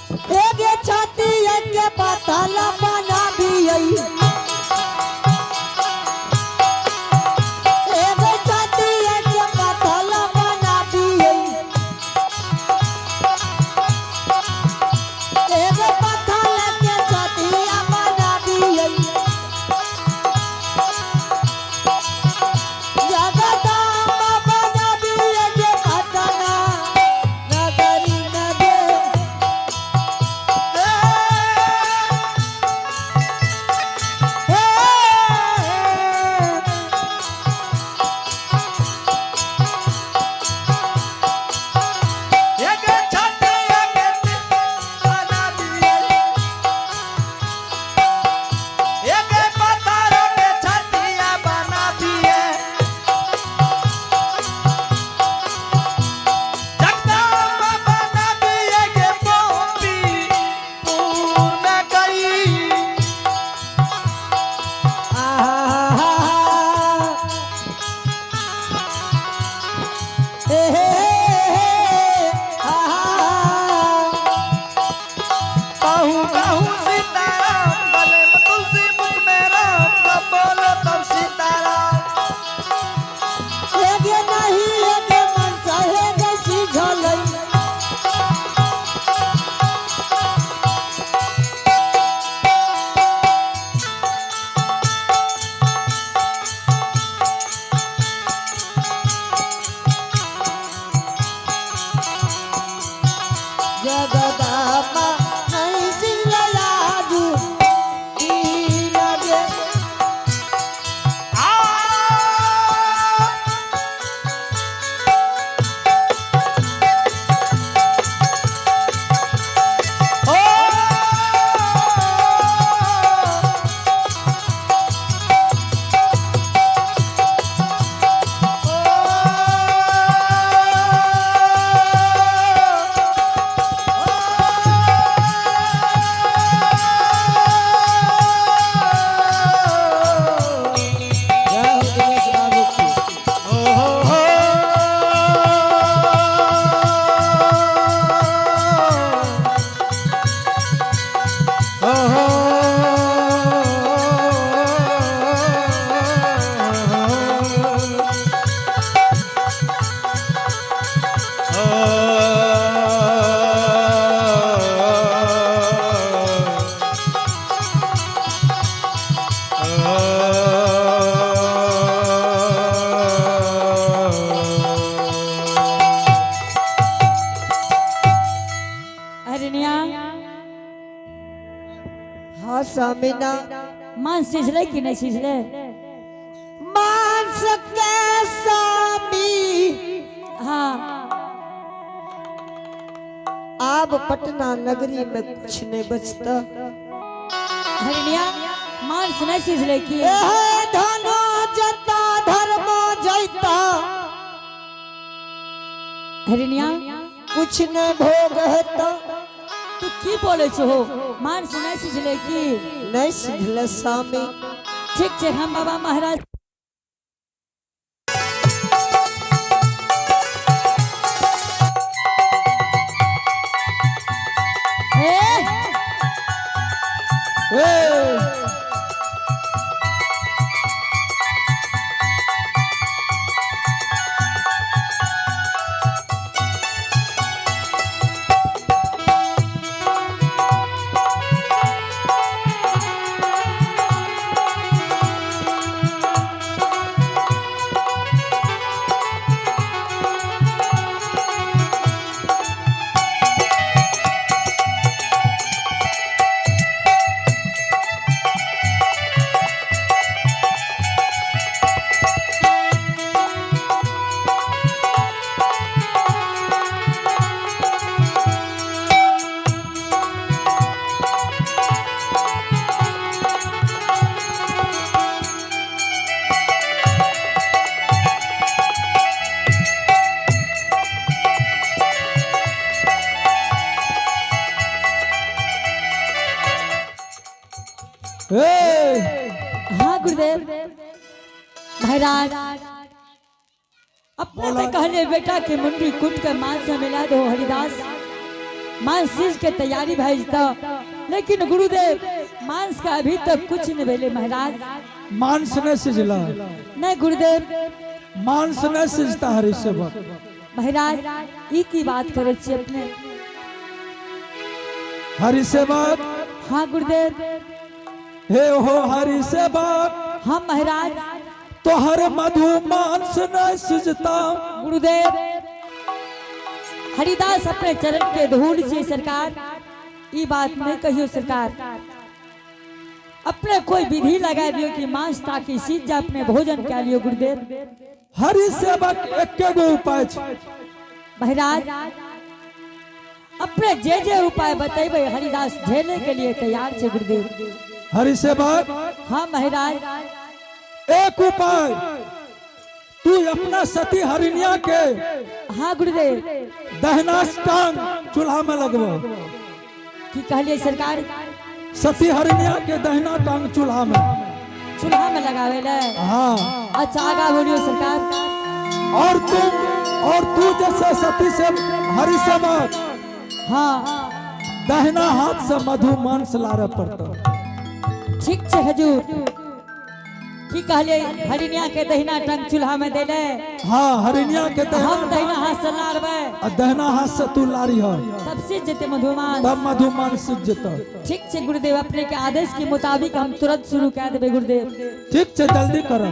एगे छाती के पथल बना दियै। एगे छाती के पथल बना दियै। एगे पथल के छतिया बना दियै। जगदम्बा बना दियै गे पटना नगरी नगे। आहा हे हे हे आहा। कहूँ कहूँ सीताराम भले तुलसी मुख में राम, जब बोलो तब सीताराम। एगे नहीं एगे मन सहे सिझलै। जगदम्बा नहीं सिलयाजू दीन गे। आ ओ जय हो दिनेश बाबू की। हरिणिया। हाँ स्वामीना। मांस सिझले कि नहीं सिझले? मांस के स्वामी। हाँ। अब पटना नगरी में कुछ नहीं बचता। हरिणिया, मांस नहीं सिझले की? एहे धनो जता धर्मो जैता। हरिणिया। कुछ नहीं भोग हेता। तू की बोले छो हो? मांस नहीं सिझले की? नहीं सिझले स्वामी। ठीक छै, हम बाबा महाराज। ए, हाँ गुरुदेव महाराज, अपने तो कहले बेटा के मुंडी कूट कर मांस से मिला दो हरिदास। मांस सीज के तैयारी भए जेतौ। लेकिन गुरुदेव, मांस का अभी तक कुछ नहीं भेलै महाराज। मांस नहीं सिजला? नहीं गुरुदेव। मांस नहीं सिजता हरि सेवक। महाराज, ई की बात करै छी अपने? हरि सेवक। हाँ गुरुदेव। हे हो हरि सेवक। हाँ महाराज। तोहर मधु मांस नहीं सिजता। गुरुदेव, हरिदास अपने चरण के धूल से सरकार, ई बात नहीं कहियो सरकार। अपने कोई विधि लगा दियो कि मांस ताकि सीज जा, अपने भोजन क्या लियो गुरुदेव। हरि सेवक, एके गो उपाय छै। महाराज, अपने जे जे उपाय बतेबै, हरिदास झेले के लिए तैयार छे गुरुदेव। हरि सेवक। हाँ महाराज। एक उपाय, तू अपना सती हरिणिया के हाँ गुरुदेव। दहना टांग चूल्हा में लगबो। की कहलिए सरकार? सती हरिणिया के दहना टांग चूल्हा में। चूल्हा में लगावे ले? हाँ। अच्छा, आगा बोलियो सरकार। और तू जैसे सती से हरि सेवक, हाँ। दहना हाथ से मधु मांस लारे पड़ता। ठीक छै हजूर। की कहलिए, हरिणिया के दहिना टांग चूल्हा में देले? हाँ, हरिणिया के हम दहना दहिना हाथ से लारबै। आ दहना हाथ से तू लारी हो। तब सीज जेते मधुमांस? तब मधु मांस सिज जेतो। ठीक छै गुरुदेव, अपने के आदेश के मुताबिक हम तुरंत शुरू कर देबै गुरुदेव। ठीक छै, जल्दी करो।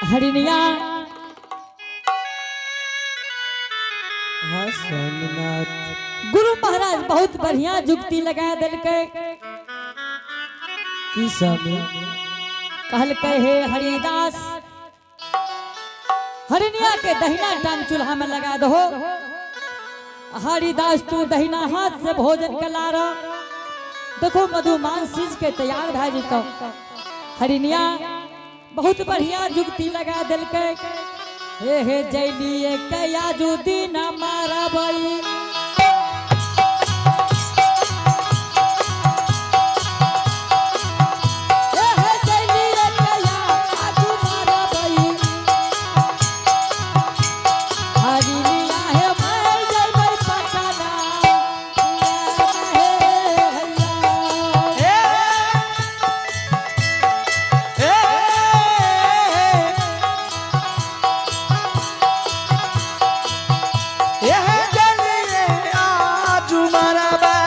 हरिणिया। हाँ स्वामीनाथ। गुरु महाराज बहुत बढ़िया जुक्ति लगा देलकै। की स्वामी? कहलकै, हे हरिदास, हरिणिया के दहिना टांग चूल्हा में लगा दहो। हरिदास, तू दहिना हाथ से भोजन के ला रह, देखो मधुमांस सीज के तैयार भए जेतौ। हरिणिया बहुत बढ़िया जुक्ति लगा देलकै। हे हे जैलिए कयाजू दिन मारबई। हे हे जैलिए कयाजू मारबई। हरिणिया हे मर जइबै पटना हे हैया। ए ए ए जलिए आजू मरबा,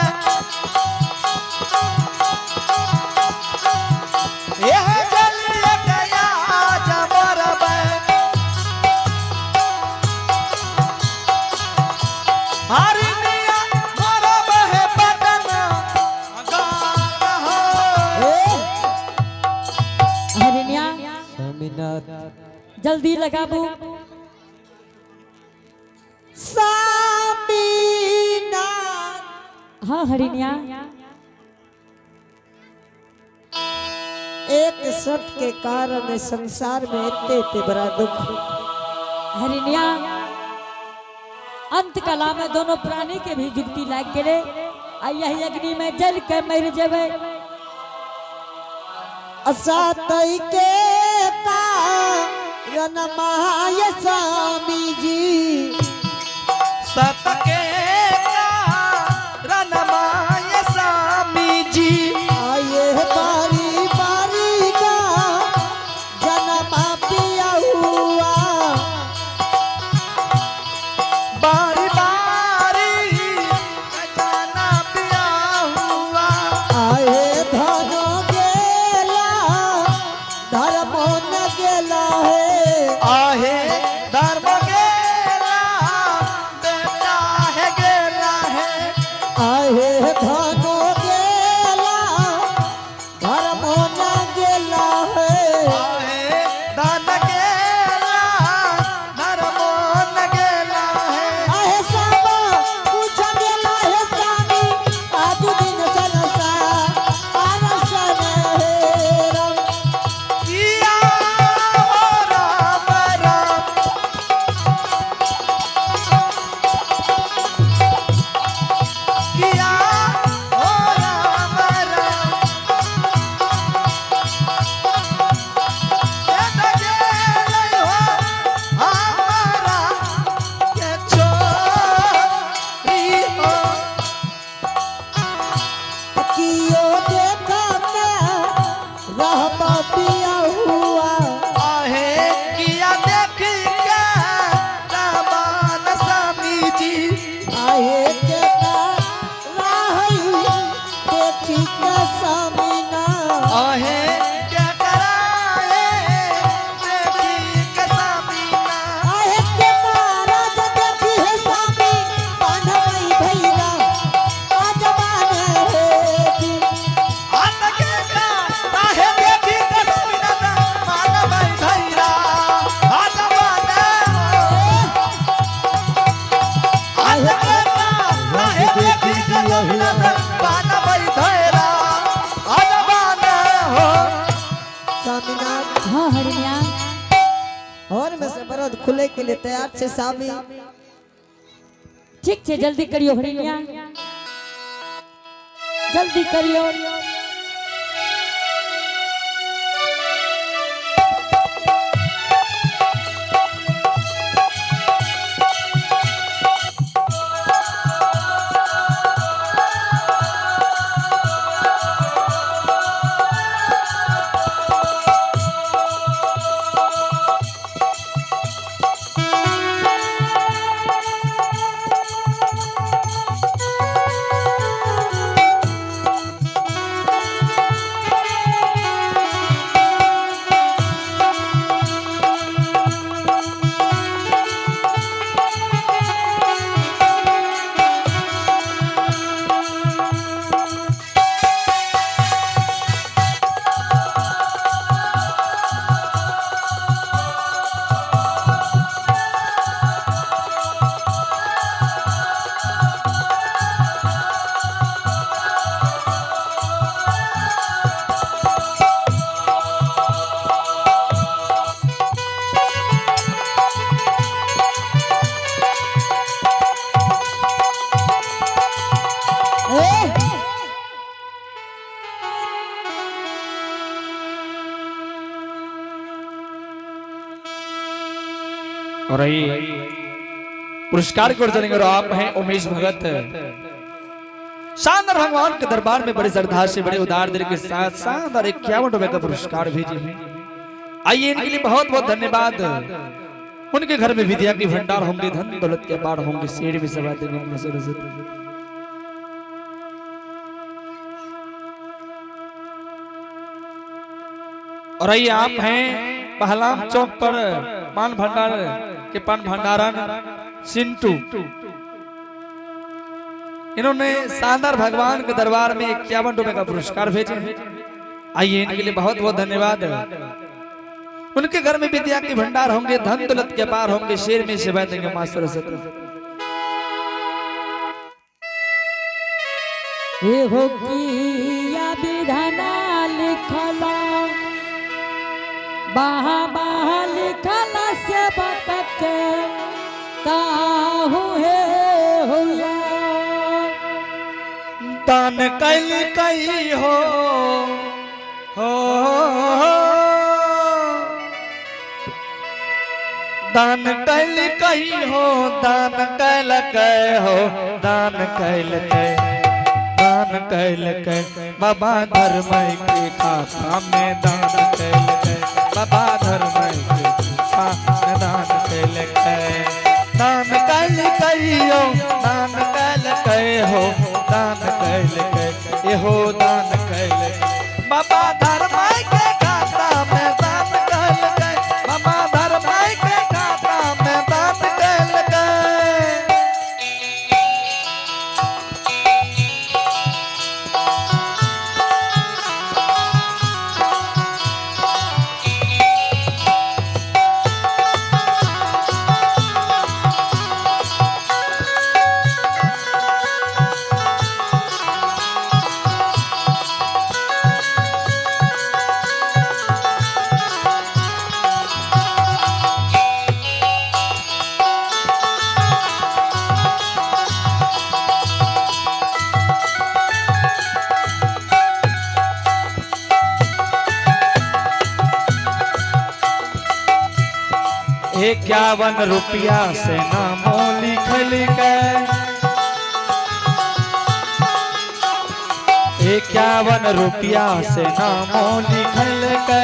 ए जलिए गया मरबा। हरिनिया मरब है पटना गाना हो। हरिणिया। स्वामीनाथ। जल्दी लगाबू। स्वामीनाथ। हाँ हरिणिया। एक सत के कारण संसार में इतने इतने बड़ा दुख। हरिणिया, अंत कला में दोनों प्राणी के भी जुक्ति लाग गेले आ यही अग्नि में जल के मर जेबै। असतई के कारण my Swami ji. सत के कारण my Swami ji. आये बारी बारी का जन्म पिया हुआ। बारी बारी जाना पिया हुआ। आये धनो गेला, धर्मो न गेला है। आहे धर्म गेला, बेटा हाथ के काहे देखी गजब नजर बानबई धैरा अजबान हो। स्वामीनाथ। हाँ हरिणिया। हॉल में से बरद खुले के लिए तैयार छे स्वामी। ठीक छे, जल्दी करियो हरिणिया, जल्दी करियो। ए! और ये पुरस्कार को चलेंगे और आप हैं उमेश भगत। शानदार भगवान के दरबार में बड़े श्रद्धा से बड़े उदार दिल के साथ शानदार 51 रुपए का पुरस्कार भेजे हैं। आइए इनके लिए बहुत बहुत धन्यवाद। उनके घर में विद्या के भंडार होंगे, धन दौलत के बाढ़ होंगे, शेर भी सवा देंगे। और आइए आप हैं पहलाम चौक पर पान भंडार के पान भंडारन सिंटू, इन्होंने शानदार भगवान के दरबार में 51 रुपए का पुरस्कार भेजे हैं। आइए इनके लिए बहुत बहुत धन्यवाद। उनके घर में विद्या के भंडार होंगे, धन दौलत के पार होंगे, शेर में सेवा देंगे मां सरस्वती। एहो किया विधाना लिखला बाहा बाहा लिखला से बतक काहू हे हुआ। दान कैल कई हो हो दान कैल कई हो दान कैल कै हो दान कैल कै दान कैल कै बाबा धर्म के खाता में दान कैल कै बाबा धर्म के खाता में दान कैल कै दान कैल कहियो दान कैल कै हो दान कैल कै एहो दान कैल बाबा धर्म के खाता में दान कैल कै बाबा धर्म के खाता में दान कैल कै। 51 रुपया से नामो लिखल के 51 रुपया से नामो लिखल के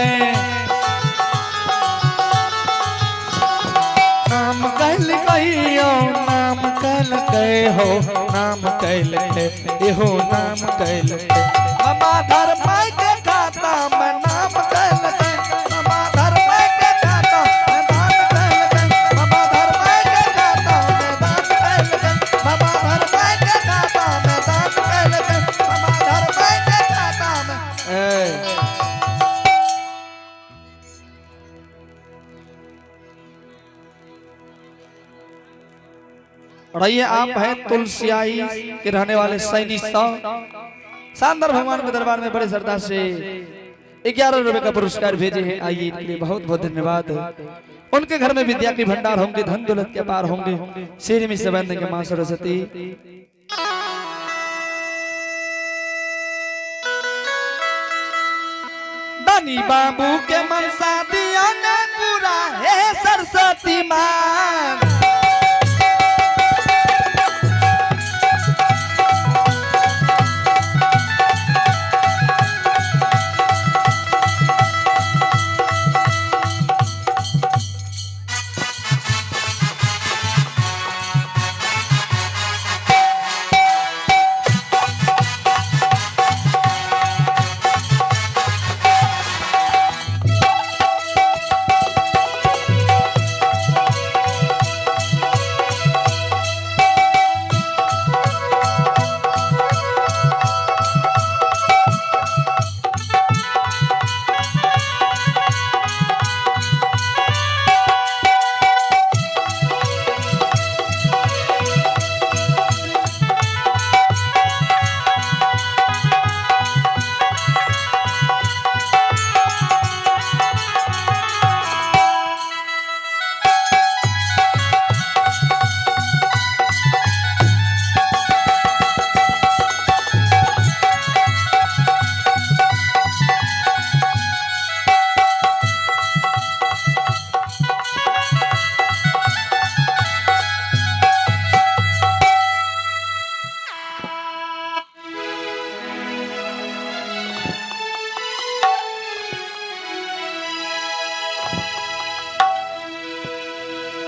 नाम कैल कहियो नाम कैल के हो नाम कैल के एहो नाम कैल के बाबा धर्म के खाता में नाम कैल के बाबा धर्म के खाता में दान कैल के बाबा धर्म के खाता में दान कैल के बाबा धर्म के खाता में दान कैल के बाबा धर्म के खाता में ए और ये आप हैं तुलसियाई के रहने वाले सैनी सौ शानदार भगवान के दरबार में बड़े श्रद्धा से 11 रुपए का पुरस्कार भेजे हैं। आइए इनके लिए बहुत बहुत धन्यवाद। उनके घर में विद्या के भंडार होंगे, धन दौलत के पार होंगे। सिर में से बंदेंगे मां सरस्वती। दानी बाबू के मनसा दिया ने पूरा है सरस्वती मां।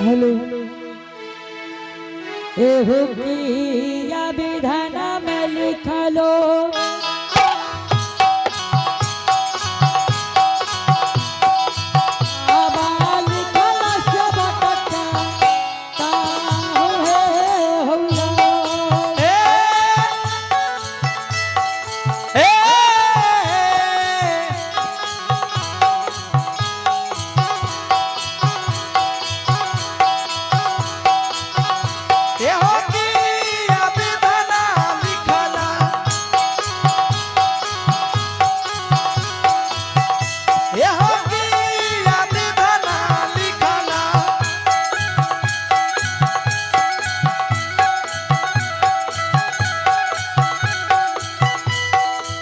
हेलो एहो किया विधान में लिखलो आबा लिखल से बटका ताहु हे हौला। ए, ए, ए हो किया विधना लिखला। ए हो किया विधना लिखला।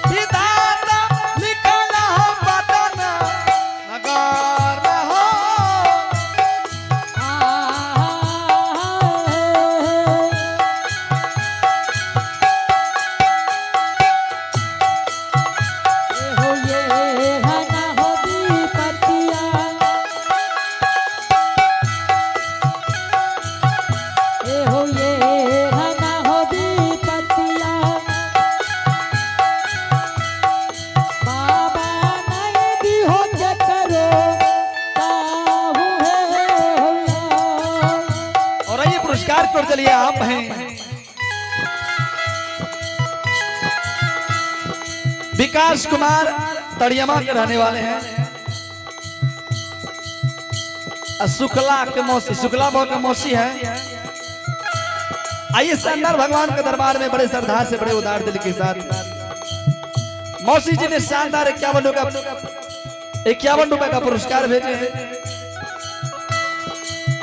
विधाता लिखला हो पतन नगर हो। और ये पुरस्कार पर चलिए आप हैं विकास कुमार तड़ियमा के रहने वाले हैं। और शुक्ला के मौसी, शुक्ला भाव के मौसी है। आइए शानदार भगवान के दरबार में बड़े श्रद्धा से बड़े उदार दिल के साथ मौसी जी ने शानदार 51 रुपए का पुरस्कार भेजे हैं।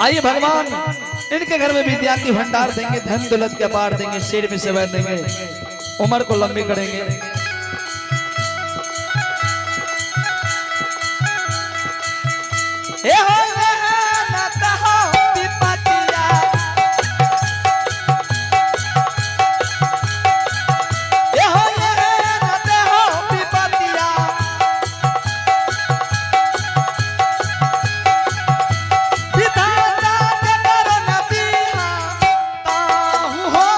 आइए भगवान इनके घर में विद्या की भंडार देंगे, धन दौलत के अपार देंगे, शेर में सेवा देंगे, उम्र को लंबी करेंगे। ए हो रे नाता हो विपतिया। ए हो रे नाता हो विपतिया। विधाता के करन दिहा ताहु हो।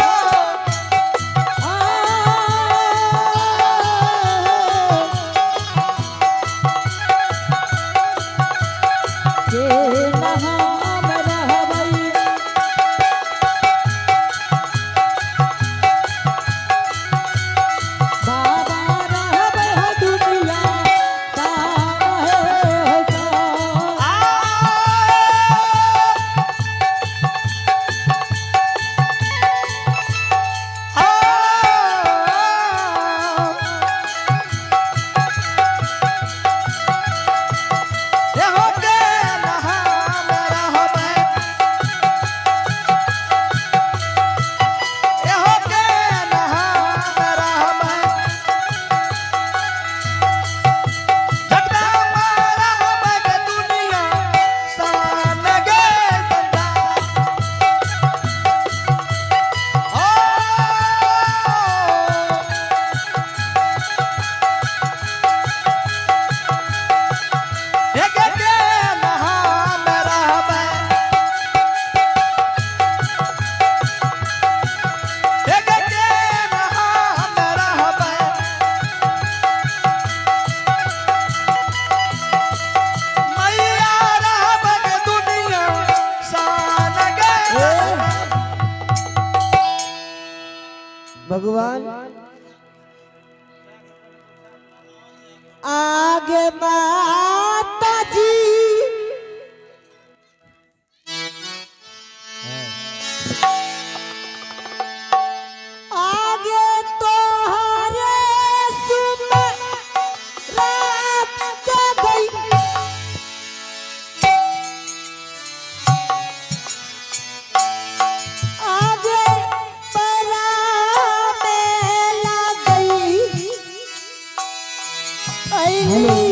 के भगवान आगे माता जी आगे तो हरे सुम रात के गई आगे परा में लग गई अली।